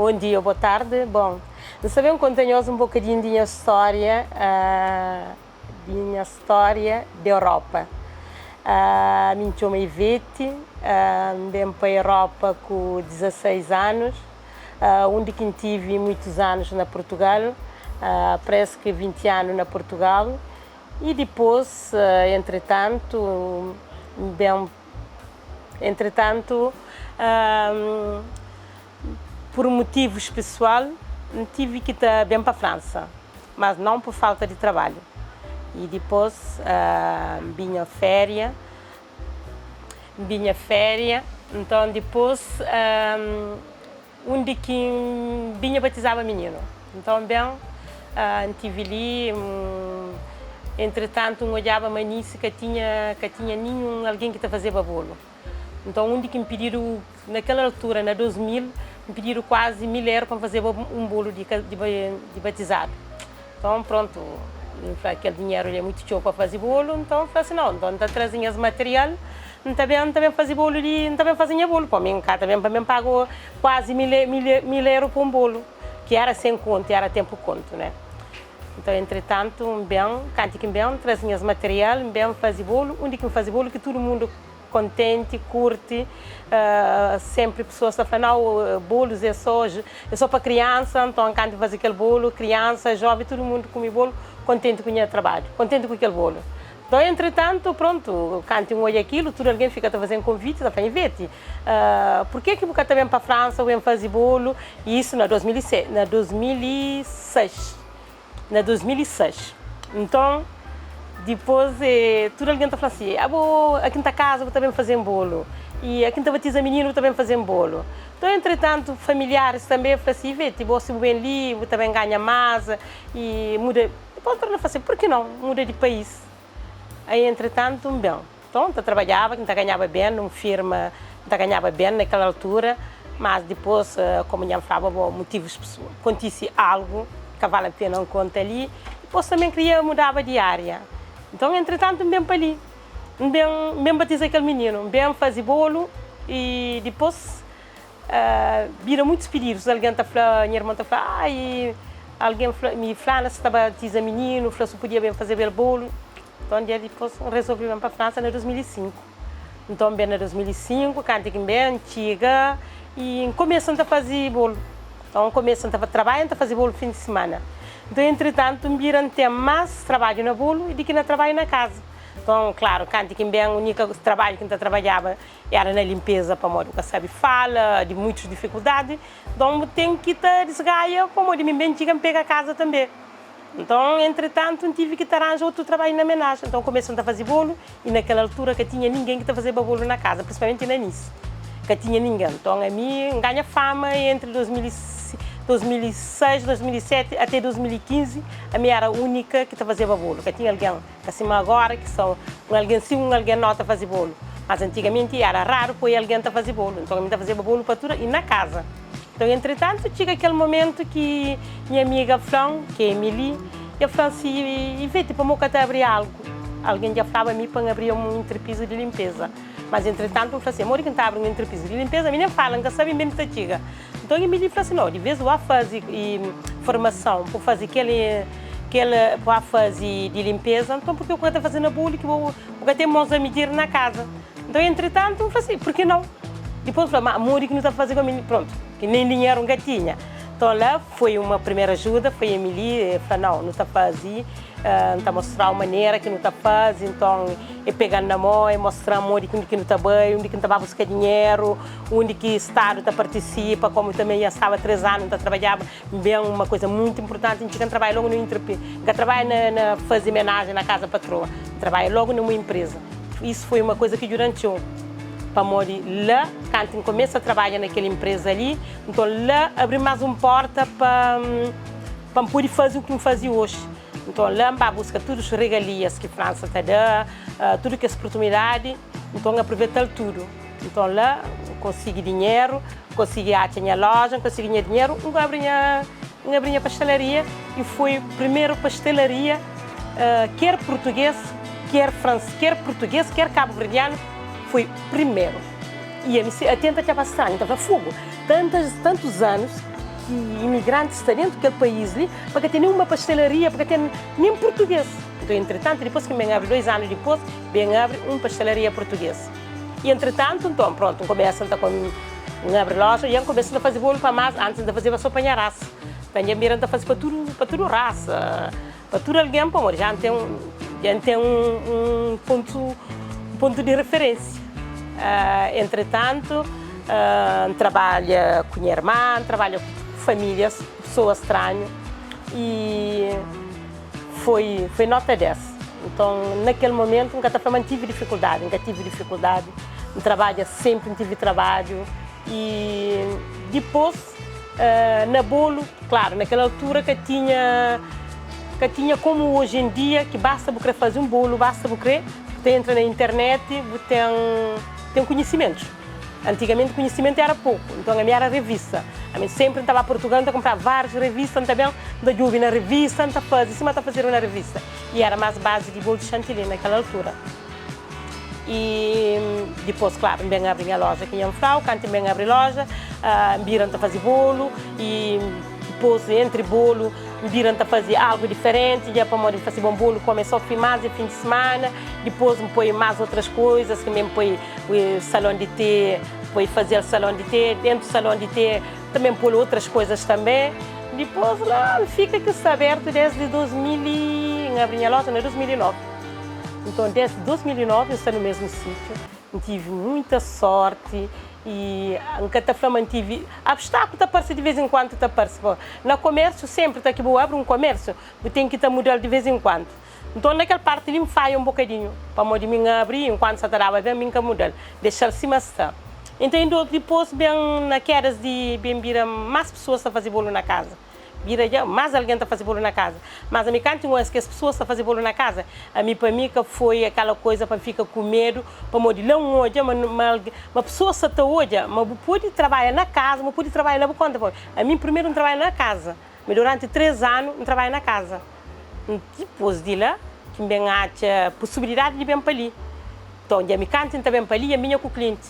Bom dia ou boa tarde. Bom, N sta ben konta nhos un bokadinhu di nha stória, di nha stória di Europa. Mi N txoma Ivete, N ben pa Europa ku 16 anus, undi ki N tivi muitus anus na Portugal, pres ki 20 anu na Portugal, i dipôs, entretantu, N ben Entretantu, pur motivus pesoal, N tive ki ta ben pa Fransa, mas nãu pur falta di trabalhu. I dipôs, N binha féria, N binha féria, nton dipôs, undi ki N binha batizaba mininu. Nton, ben, N tive li, entretantu, N odjaba ma Nice ka tinha, ka tinha ninhun algen ki ta fazeba bolu. Nton, undi ki N pididu, na kel altura, na 2000, N pididu kuazi 1000 eru pa N fazeba un bolu di di batizadu. Nton, prontu, N fla kel dinheru li é mutu txeu pa faze bolu, nton N fla si, nau, nton N ta traze nhas material, N ta ben, N ta ben faze bolu di, N ta ben faze nha bolu, pamodi N ka ta ben pa ben paga kuazi 1000 1000 eru pa un bolu, ki éra sen kontu, éra tenpu kontu, né. Nton, entretantu, N ben, kantu ki N ben, N traze nhas material, N ben faze bolu, undi ki N faze bolu ki tudu mundu kontenti, kurti, senpri pesoas ta fla, nau, bolus é só, é só pa kriansa, nton kantu N faze kel bolu, kriansa, joven, tudu mundu kume bolu, kontenti ku nha trabadju, kontenti ku kel bolu. Nton, entretantu, prontu, kantu N odja akilu, tudu algen fika ta faze-m konviti, ta fla, Ivete, purke ki bu ka ta ben pa Fransa, bu ben faze bolu? I isu na 2006, na 2006, na 2006. Nton, dipôs, tudu algen ta fla si, Abo, aki N ta kaza, bu ta ben faze-m bolu. I aki N ta batiza mininu, bu ta ben faze-m bolu. Nton, entretantu, familiaris tanbe fla si, Ivete, bo, si bu ben li, bu ta ben ganha más i muda. Dipôs N torna fla si, Purki nau muda di país? Ai, entretantu, N ben. Nton, N ta trabadjaba, N ta ganhaba ben nun firma, N ta ganhaba ben na kel altura, mas dipôs, komu dja N flaba bo, motivus pesoal, kontise algu ka vale pena N konta li. Dipôs tanbe N kria mudaba di ária. Nton, entretantu, N ben pa li. N ben, N ben batiza kel mininu, N ben faze bolu i dipôs Bira muitus pididus, algen ta fla, nha irmon ta fla, ai, algen fla, mi flana sa ta batiza mininu, fla su pudia ben fazeba el bolu. Nton dia dipôs N rezolvi ben pa Fransa na 2005. Nton N ben na 2005, kantu ki N ben, N txiga i N kumesa N ta faze bolu. Nton N kumesa N ta trabadja N ta faze bolu fin di simana. Nton entritantu N bira N ten más trabadju na bolu di ki na trabadju na kaza. Nton klaru, kantu ki N ben, unika trabadju ki N ta trabadjaba Era na limpeza pamodi bu ka sabi fala, di muitus difikuldadi, nton bu ten ki ta disgaia pamodi mi ben txiga N pega kaza tanbe. Nton, entretantu, N tivi ki ta ranja otu trabadju na menajen. Nton, N kumesa N ta faze bolu i na kel altura ka tinha ningen ki ta fazeba bolu na kaza, prinsipalmenti na Nice, ka tinha ningen. Nton, ami N ganha fama entri 2006, 2007 ate 2015, ami era unika ki ta fazeba bolu, ka tinha algen. Ka sima agora ki so un algen si un algen nau ta faze bolu. Mas antigamenti era raru poi algen ta faze bolu. Nton ami ta fazeba bolu pa tudu i na kaza. Nton entretantu txiga kel momentu ki nha amiga fla-m, ki é Emily, el fla-m si, Ivete, pamo ka ta abri algu? Algen dja flaba mi pa N abria un entrepizu di linpeza. Mas entretantu N fla si, modi ki N ta abri un entrepizu di linpeza? Mi nen fala, N ka sabe ben mi ta txiga. Nton Emily fla si, No, di vez bu ba faze formason, bu faze kel kel bu ba faze di linpeza, nton purki bu ka ta faze na buli ki bu ka ten mos a midir na kaza? Nton entretantu N fla si, purki nau? Dipôs N fla, ma modi ki nu ta faze ku Emily? Prontu, ki nen dinheru N ka tinha. Nton la foi uma primera ajuda, foi Emily, el fla, nau, nu ta faze. N ta mostra-u manera ki nu ta faze. Nton, e pega-m na mô, e mostra-m modi ki undi ki nu ta bai, undi ki nu ta ba buska dinheru, undi ki stadu ta partisipa. Komu tanbe dja staba três anu N ta trabadjaba, N ben uma kuza muitu inpurtanti, N txiga N trabadja logu na un intrepri, N ka trabadja na na faze menajen na kaza patroa, N trabadja logu na un inpreza. Isu foi uma kuza ki djuda-m txeu, pamodi la, kantu N kumesa trabadja na kel inpreza li, nton la abri más un pórta pa. Pa N pode faze u ki N faze oxi. Nton, la N ba buska tudu regalias ki Fransa ta da, tudu kes purtunidadi, nton N apruveta-l tudu. Nton, la N konsigi dinheru, N konsigi atxa nha loja, N konsigi nha dinheru, N abri nha, N abri nha pastelaria i foi primeru pastelaria ker purtuges, ker frans, ker purtuges, ker kabuverdianu, foi primeru. I ami atenta txaba stranhu, N ta fla, Fogo, tantas, tantus anus. ki imigrantis sta dentu kel país li pa ka ten nen uma pastelaria, pa ka ten nen purtugês. Nton, entritantu, dipôs ki N ben abri, dois anu dipôs, ben abri un pastelaria purtugês. I entritantu, nton, prontu, N kumesa N ta N abri loja i N kumesa N ta faze bolu pa más, antis N ta fazeba sô pa nha rasa. Nton, dja N bira N ta faze pa tudu, pa tudu rasa, pa tudu algen, pamodi dja N ten, dja N ten un pontu, un pontu di referénsia. Entritantu, N trabalha ku nha irma, N trabalha ku famílias, pesoas stranhu i foi, foi nota 10. Nton, na kel momentu, N ka ta fla ma N tive difikuldadi, N ka tive difikuldadi, N trabadja sénpri, N tive trabadju i dipôs na bolu, klaru, na kel altura ka tinha, ka tinha komu oji en dia ki basta bu krê faze un bolu, basta bu krê, bu ta entra na internet, bu ten, ten konhisimentus. Antigamenti konhisimentu éra poku, nton ami éra revista. Ami sénpri N ta ba Purtugal, N ta kunpraba várius revista, N ta ben, N ta djobe na revista, N ta faze sima ta fazedu na revista. I éra más bazi di bolu di chantilly na kel altura. I dipôs, klaru, N ben abri nha lója ki nha N fla-u. Kantu N ben abri lója, N bira N ta faze bolu i dipôs entri bolu N bira N ta faze algu diferenti dja pamodi N fase bon bolu kome sô fin más di fin di simana. Dipôs N poi más otras koizas ki mi N poi salon di té, poi faze-l salon di té, dentu salon di té tanbe N pô-l otras koizas tanbe. Dipôs la N fika ki sta abertu desdi 2000 i N abri nha loja na 2009. Nton desdi 2009 N sta no mesmu sítiu. N tive muita sorti i N ka ta fla ma N tive abstákulu ta parse di vez en kuantu ta parse. Na komérsiu senpri ta ki bu abri un komérsiu bu ten ki ta muda-l di vez en kuantu. Nton, na kel parti li, N fadja un bokadinhu, pamodi mi N abri i nkuantu sa ta daba ben, mi N ka muda-l, dexa-l sima sta. Nton, inda otu dipôs, ben na kedas di ben bira más pesoas ta faze bolu na kaza. Bira dja más algen ta faze bolu na kaza. Mas ami, kantu N oja kes pesoas ta faze bolu na kaza, ami pa mi ka foi akela koiza pa N fika ku medu, pamodi la N odja ma ma ma pesoas sa ta odja ma bu pode trabadja na kaza, ma bu pode trabadja na bu konta. Pamodi ami primeru N trabadja na kaza. Mi duranti 3 anu N trabadja na kaza. N dipôs di la ki N ben atxa pusibilidadi di ben pa li. Nton dja mi kantu N ta ben pa li dja N binha ku klienti.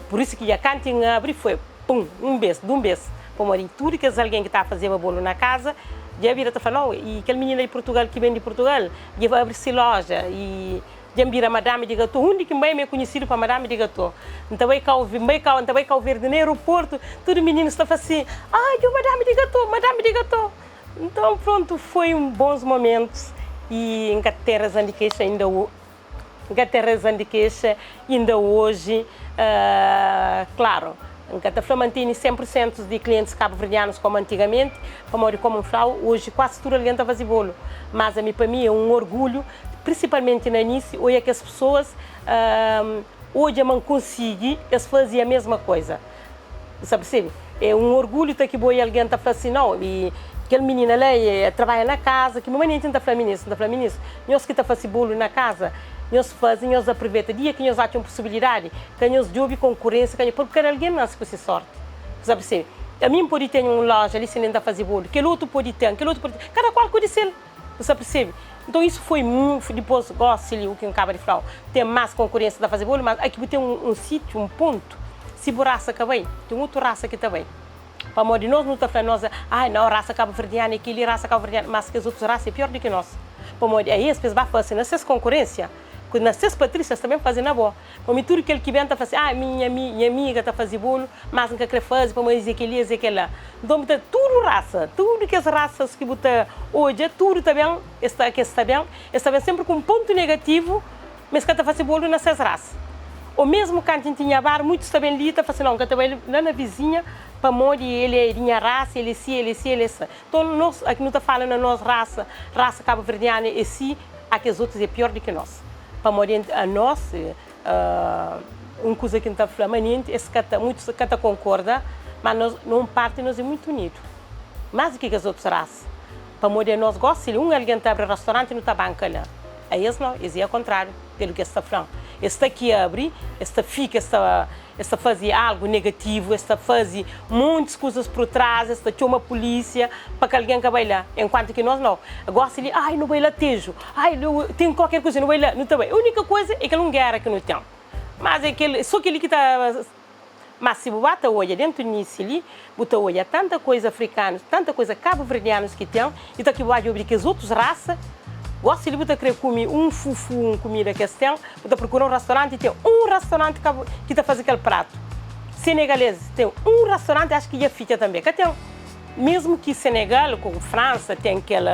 Pur isu ki dja kantu N abri foi pum, un bes, dun bes. Pamodi tudu kes algen ki ta fazeba bolu na kaza dja bira ta fla, nau, i kel minina di Purtugal ki ben di Purtugal dja abri si loja i Dja N bira madame di gatô Undi ki N bai mi é konhisidu pa madame di gatô N ta bai Kau N bai Kau N ta bai Kau Verdi na aeroportu Tudu mininus ta fla si, Ai, djo madame di gatô, madame di gatô Nton, prontu, foi un bons momentus I N ka ten razan di kexa inda N ka ten razan di kexa inda oji Klaru, N ka ta fla ma N tene 100 pur sentu di klientis kabuverdianus komu antigamenti Pamodi, komu N fla-u, oji kuasi tudu algen ta faze bolu Mas ami, pa mi, é un orgulhu Prinsipalmenti na Nice, oia kes pesoas odja ma N konsigi, es faze a mesma koiza. Bu sa persebe? É un orgulhu ta ki bo oia algen ta fla si, Nau, i kel minina la e trabadja na kaza. Ki manenti N ta fla minis? N ta fla minis, nhos ki ta fase bolu na kaza, nhos faze, nhos apriveta dia ki nhos atxa un pusibilidadi, ka nhos djobe konkurensia, ka nhos, purki kada algen nase ku si sorti. Bu sa persebe? Ami N pode ten un loja li si nen ta faze bolu, kel otu pode ten, kel otu pode ten, kada kual ku di sel. Bu sa persebe? Nton isu foi mu dipôs gósi li u ki N kaba di fla-u ten más konkurénsia ta faze bolu mas aki bu ten un sítiu un pontu si bu rasa ka bai ten otu rasa ki ta bai pamodi nos nu ta fla nos ai nau rasa kabuverdianu é keli rasa kabuverdianu mas kes otus rasa é pior di ki nos pamodi aes pa es ba fase na ses konkurénsia ku na ses patrísias ta ben faze na bo. Pamodi tudu kel ki ben ta fla si, Ah, mi nha nha amiga ta faze bolu, mas N ka kre faze pamodi es é kel-li, es é kel-la. Nton bu ta, tudu rasa, tudu kes rasas ki bu ta odja, tudu ta ben, es ta, kes ta ben, es ta ben sénpri ku un pontu negativu, ma es ka ta faze bolu na ses rasa. Ô mésmu kantu N tinha bar, muitus ta ben li i ta fla si, Nau, N ka ta bai la na vizinha pamodi el é di nha rasa, el é si, el é si, el é sa. Nton, nos, aki nu ta fala na nos rasa, rasa kabuverdianu é si, a kes otus é pior di ki nos. Pamodi anos, un kuza ki N ta fla manenti, es ka ta, muitus ka ta konkorda, ma nos, na un parti nos é muitu unidu, más di ki kes otus rasa. Pamodi anos gósi li, un algen ta abri rastoranti nu ta banka la. A es nau, es é akontráriu, pelu ki es ta fla-m. Es sta ki abri, es ta fika, es ta. Es ta faze algu negativu, es ta faze montis kuzas pur tras, es ta txoma pulísia pa ka algen ka bai la. Enkuantu ki nos nau. Gosi li, ai, nu bai la Teju, ai, ten kualker kuza, nu bai la, nu ta bai. Únika kuza é kel un géra ki nu ten. Mas é kel, so kel-li ki ta. Mas si bu ba ta odja dentu Nice li, bu ta odja tanta koiza afrikanus, tanta koiza kabuverdianus ki ten, i ta ki bu ba djobe di kes otus rasa, gosi li bu ta kre kume un fufu, un kumida ki es ten, bu ta prokura un rastoranti, ten un rastoranti ki ta faze kel pratu. Senegalês ten un rastoranti, acho ki dja fitxa tanbe, ka ten. Mesmu ki Senegal ku Fransa ten kel,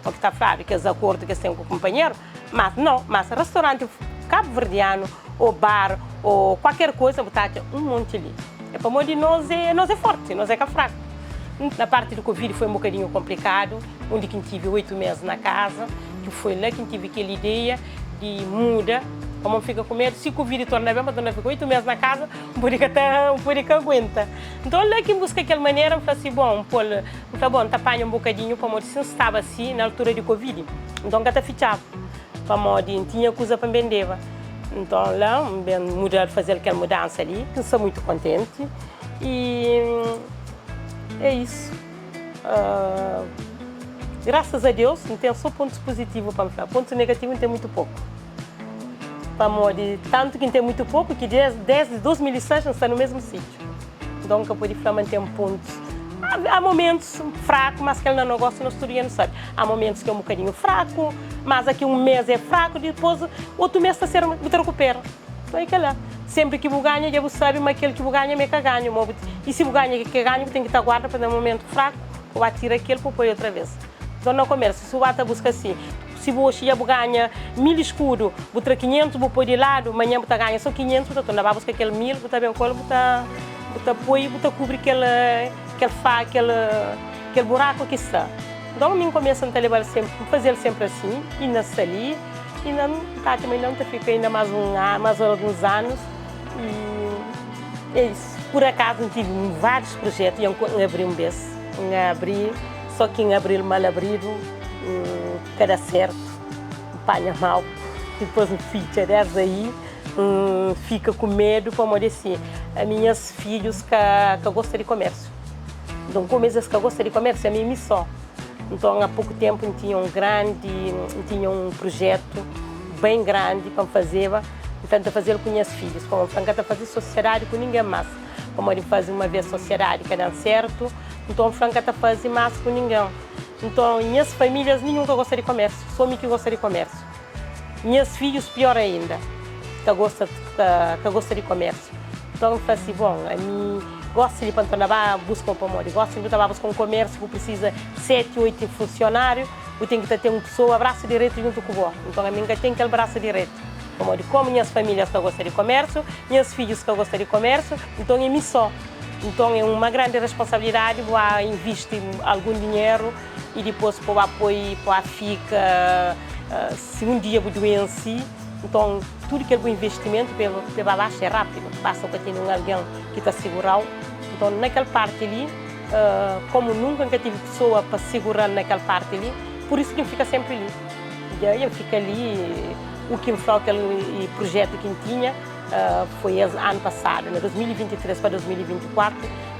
mo ki ta fladu, kes akordu ki es ten ku kunpanheru, mas nau, mas rastoranti kabuverdianu ô bar ô kualker koza bu ta atxa un monti li. É pamodi nos é, nos é forti, nos é ka fraku. Na parti di Covid foi un bokadinhu konplikadu, undi ki N tivi 8 mês na kaza, ki foi la ki N tivi kel ideia di muda, pamodi N fika ku medu si Covid torna ben, pa torna fika 8 mês na kaza, N pode ka ta, N pode ka aguenta. Nton la ki N buska kel manera, N fla si, bon, N pô-l, N fla, bon, N ta panha un bokadinhu, pamodi si N staba si na altura di Covid, nton N ka ta fitxaba, pamodi N tinha kuza pa N bendeba. Nton la N ben muda-l, faze-l kel mudansa li, ki N sta muitu kontenti i é isu. Grasas a Deus N ten so pontus puzitivu pa N fla, pontus negativu N ten muitu poku. Pamodi tantu ki N ten muitu poku ki desdi 2006 N sta no mesmu sítiu. Nton N ka pode fla ma N ten pontus. Há momentus fraku, mas kel na nogósiu nos tudu dja nu sabe. Há momentus ki é un bokadinhu fraku, mas aki un mês é fraku, dipôs otu mês ta ser bu ta rekupera. Nton é kel-la. Sénpri ki bu ganha dja bu sabe ma kel ki bu ganha ma é ka ganhu. Ma bu i si bu ganha ke ganhu bu ten ki ta guarda pa na momentu fraku bu ba tira kel pa bu poi otra vês. Nton na komérsiu si bu ba ta buska si. Si bu oxi dja bu ganha 1000 iskudu, bu tra 500 bu poi di ladu, manhan bu ta ganha so 500, bu ta torna ba buska kel 1000, bu ta ben ku el, bu ta bu ta poi, bu ta kubri kel kel fa kel kel buraku ki sta. Nton mi N kumesa N ta lebal senpri, N fazel senpri asin, i na sta li, i na N ta atxa ma inda N ta fika inda mas un mas alguns anus, i é isu. Pur akazu N tive várius prujetu, i N abri un bes, N abri, so ki N abril mal abridu. N ka da sertu, N panha mau, dipôs N fitxa. Desdi aí N fika ku medu pamodi asi ami nhas fidjus ka ka gosta di komérsiu. Nton komu es ka gosta di komérsiu ami é mi só. Nton a poku ténpu N tinha un grandi, N tinha un prujétu ben grandi pa N fazeba, N fla N ta faze-l ku nhas fidjus pamodi N fla N ka ta faze sosiadadi ku ningen más pamodi N faze uma vês sosiadadi ka da-m sertu, nton N fla N ka ta faze más ku ningen. Nton, nhas famílias ninhun ka gosta di komérsiu, sô mi ki gosta di komérsiu. Nhas fidjus piór ainda, ka gosta ka gosta di komérsiu. Nton, N fla si, Bon, ami gosi li pa N torna ba buska un pamodi gosi bu ta ba buska un komérsiu bu prisiza seti, oitu funsionáriu, bu ten ki ta ten un pesoa brasu direitu djuntu ku bo. Nton, ami N ka ten kel brasu direitu, pamodi kómu nhas famílias ka gosta di komérsiu, nhas fidjus ka gosta di komérsiu, nton é mi sô. Nton é uma grandi responsabilidadi bu a invisti algun dinheru i dipôs pa bu a poi pa a fika si un dia bu duensi nton tudu kel bu investimentu pa el ba baxu é rápidu basta bu ka tene un algen ki ta sigurau nton na kel parti li komu nunka N ka tive pesoa pa siguran na kel parti li pur isu ki N fika senpri li dja N fika li u ki N flau kel prujetu ki N tinha. Foi es anu pasadu, na 2023 pa 2024,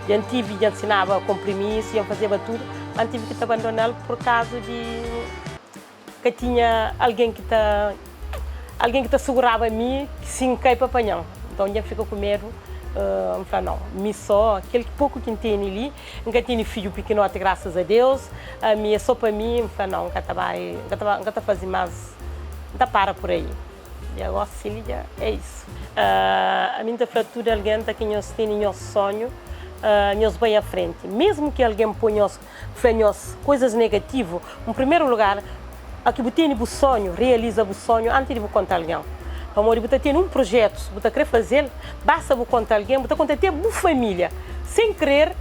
dja N tive, dja N sinaba konprimisu, dja N fazeba tudu, ma N tive ki ta bandona-l pur kazu di ka tinha algen ki ta, algen ki ta suguraba mi si N kai pa panha-m. Nton dja N fika ku medu, N fla nau, mi so, kel poku ki N tene li, N ka tene fidju pikinoti grasas a Deus, ami é so pa mi, N fla nau, N ka ta bai, N ka ta bai, N ka ta faze mas, N ta para pur ai. Dja gosi li dja é isu. Ami N ta fla tudu algen ta ki nhos tene nhos sonhu, nhos bai a frenti. Mesmu ki algen poi nhos, fla nhos koizas negativu, N primeru lugar, a ki bu tene bu sonhu, realiza bu sonhu anti di bu konta algen. Pamodi bu ta tene un projetu, bu ta kre faze-l, basta bu konta algen, bu ta konta te bu familia, sen krer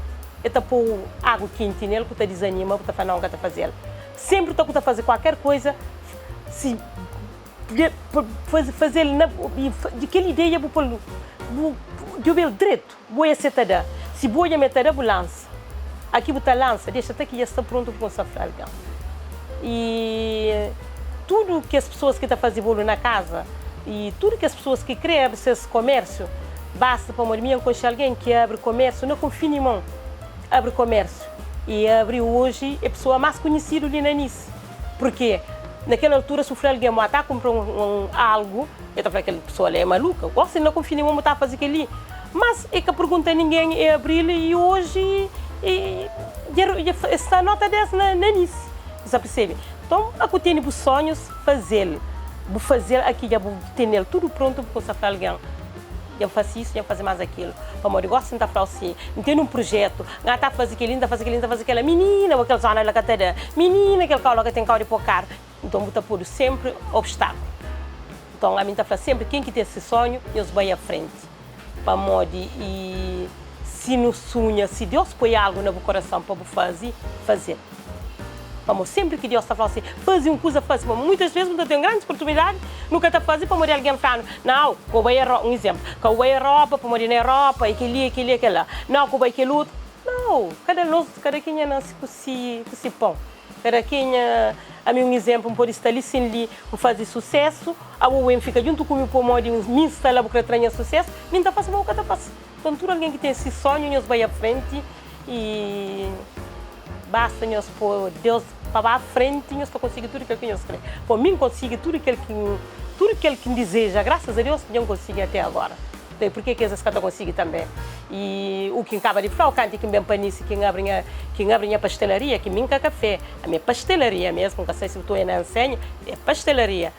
e ta pou agu kenti nel ku ta dizanima, bu ta fla nau N ka ta faze-l. Senpri ta ku ta faze kualker koiza, si. Faze-l na di kel ideia bu pô-l bu djobe-l dretu, bu oja si el ta da. Si bu oja ma el ta da, bu lansa. Aki bu ta lansa, dexa ta ki dja sta prontu bu kumsa fla algen. I tudu kes pesoas ki ta faze bolu na kaza i tudu kes pesoas ki krê abri ses komérsiu, basta pamodi mi N konxe algen ki abri komérsiu na Konfinimon, abri komérsiu i abri oji é pesoa más konhisidu li na Nice. Purkê, na kel altura, si bu fla algen, Bo ta kunpra un algu, el ta fla, Kel pesoa la é maluka. Gósi, N na kunfia ninhun, bu ta faze kel-li. Mas e ka pergunta ningen, e abril i oji e dja e sta nota 10 na na Nice. Bu sa persebe? Nton, a ku tene bu sonhus, fazel. Bu fazel aki dja bu tenel tudu prontu bu kumsa fla algen, dja N fase isu, dja N fase mas akilu. Pamodi gosi N ta flau si, N tene un prujetu, N a ta faze keli, N ta faze keli, N ta faze kela. Minina, bo kel zona la ka ta da. Minina, kel kau la ka ten kau di po karu. Nton bu ta podu senpri obstakulu. Nton ami N ta fla senpri ken ki ten se sonhu, nhos bai a frenti. Pamodi i si nu sunha, si Deus poi algu na bu korason pa bu faze, faze-l. Pamodi senpri ki Deus ta fla-u si, faze un kuza, faze. Pamodi muitas ves nu ta ten grandis oportunidadi, nu ka ta faze pamodi algen fla-nu, Nau, ka bu bai Eropa, un izénplu, ka bu bai Eropa pamodi na Eropa é kel-li, é kel-li, é kel-la. Nau, ka bu bai kel otu. Nau, kada nos, kada kenha nase ku si, ku si pon. Kada kenha, ami un izénplu, N pode sta li sin li, N faze susésu, abo N fika djuntu ku mi pamodi mi N sta la bu kre tra nha susésu, mi N ta fase, bo bu ka ta fase. Nton tudu algen ki ten si sonhu nhos bai a frenti i basta nhos po Deus pa ba frenti nhos ta konsigi tudu kel ki nhos kre. Po mi N konsigi tudu kel ki tudu kel ki N dizeja, grasas a Deus dja N konsigi ate agora. Nton e purke ki es ka ta konsigi tanbe? I u ki N kaba di fla-u kanti ki N ben pa Nice ki N abri nha ki N abri nha pastelaria ki mi N ka kafé, ami é pastelaria mesmu, N ka sai si bu ta oia na nsenha, é pastelaria.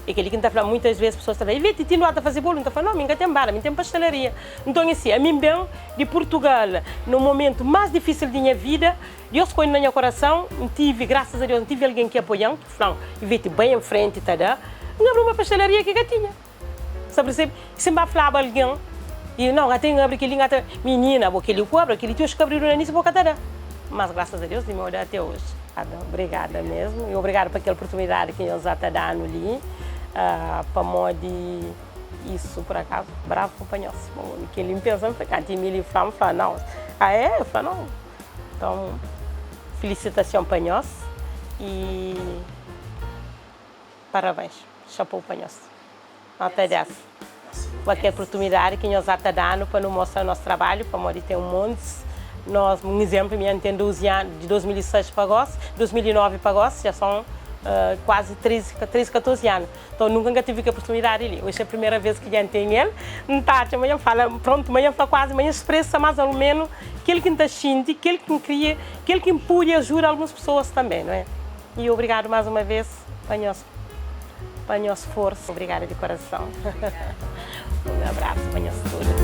É kel-li ki N ta fla, muitas ves pesoas ta fla, Ivete, ti nu ata faze bolu? N ta fla, no, mi N ka ten bala, mi N ten pastelaria. Nton é si, ami N ben di Purtugal na un momentu más difísil di nha vida, Deus poi-m na nha korason, N tive, grasas a Deus, N tive algen ki apoia-m, ki fla-m, Ivete, bai en frenti, ta da. N abri uma pastelaria ki ka tinha. Sa persebe? Si N ba flaba algen, i no, N ta abri kel-li, N ta. Minina, bo kel-li ku abri, kel-li ti oxi ka abridu na Nice, bo ka ta da. Mas grasas a Deus, di meu da ate oji. Obrigada mesmu, i obrigadu pa kel oportunidadi ki nhos ta da-nu li, pamodi isu, pur akazu, bravu pa nhos. Kel-li N pensa, N fla, kantu Emílio fla-m, N fla, nau. Ah, é? El fla, nau. Nton, filisitason pa nhos i. Parabéns, chapou pa nhos. Nota 10. Pa kel oportunidadi ki nhos ata danu pa nu mostra nos trabalhu, pamodi ten montis nos, un izemplu, mi N ten 12 anu, di 2006 pa gosi, 2009 pa gosi, dja son kuazi 13, 13, 14 anu. Nton nunka N ka tive kel oportunidadi li. Oxi é primera vez ki dja N ten el, N ta atxa ma dja N fala, prontu, ma dja N fla kuazi, ma dja N spresa mas o menu kel ki N ta xinti, kel ki N kria, kel ki N pudi ajuda alguns pesoas tanbe, no é? I obrigadu mas uma vez. Pa nhos pa nhos forsa. Obrigada di coração. Um abraço pa nhos tudo.